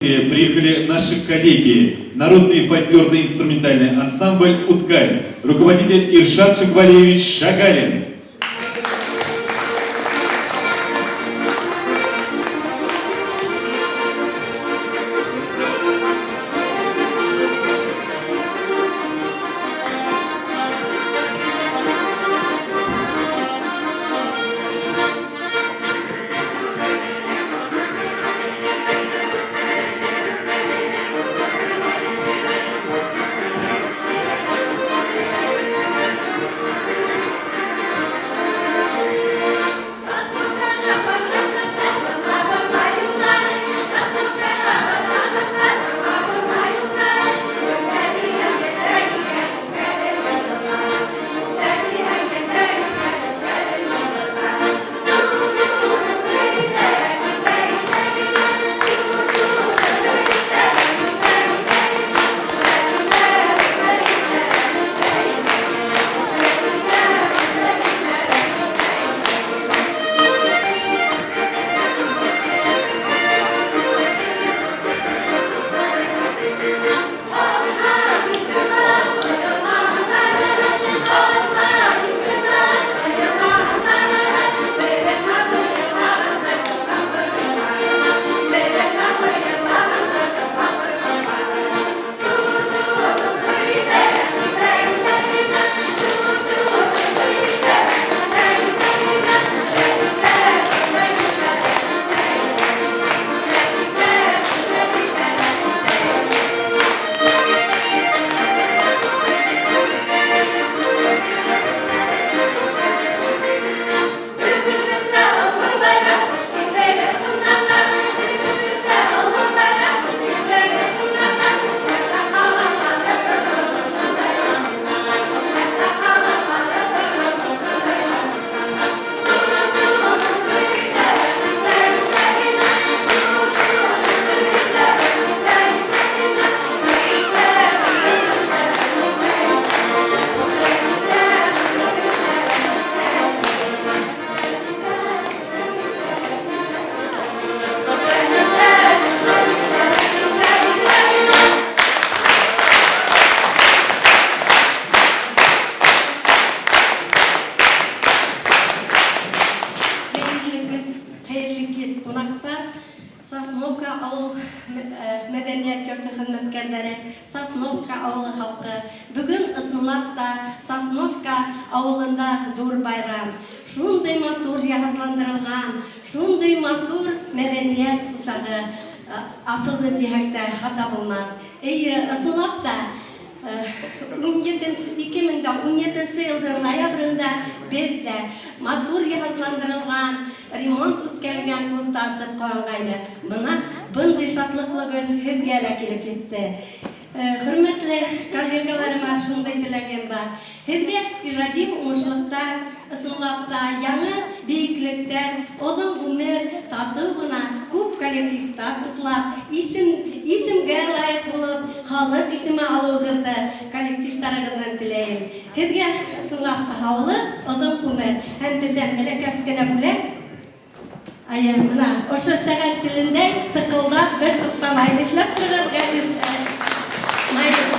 Приехали наши коллеги, народный фольклорный инструментальный ансамбль «Уткаль», руководитель Иршат Шагвалиевич Шагалин. Хәйерле кис, хәйерле кис, ҡунаҡтар! Сосновка ауыл мәдәниәт йорто хеҙмәткәрҙәре, Сосновка ауылы халҡы. Бөгөн ысынлап та Сосновка ауылында ҙур байрам. Шундай матур йыһазландырылған, шундай матур мәҙәниәт усағы асылды тиһәк тә хата булмаҫ. Эйе, ысынлап та 2017-нсе йылдың ноябрендә беҙ ҙә матур йыһазландырылған, ремонт үткәрелгән клубты асып ҡыуанғайныҡ. Бына бындай шатлыҡлы көн һеҙгә лә килеп етте. Хөрмәтле коллегаларыма шундай теләгем бар. Һеҙгә ижади уңышлыҡтар, ысынлап та яңы бейеклектәр, оҙон ғүмер, татыу ғына күп коллективтар туплап, исем, исемгә лайыҡ булып, халыҡ исеме алыуығыҙҙы коллективтарығыҙҙан теләйем. Һеҙгә ысынлап та һаулыҡ, оҙон ғүмер һәм беҙҙән бәләкәс кенә бүләк. Әйе, бына ошо сәғәт телендәй тыҡылдап, бер туҡтамай эшләп тороғоҙ, Ғәзиз Наил.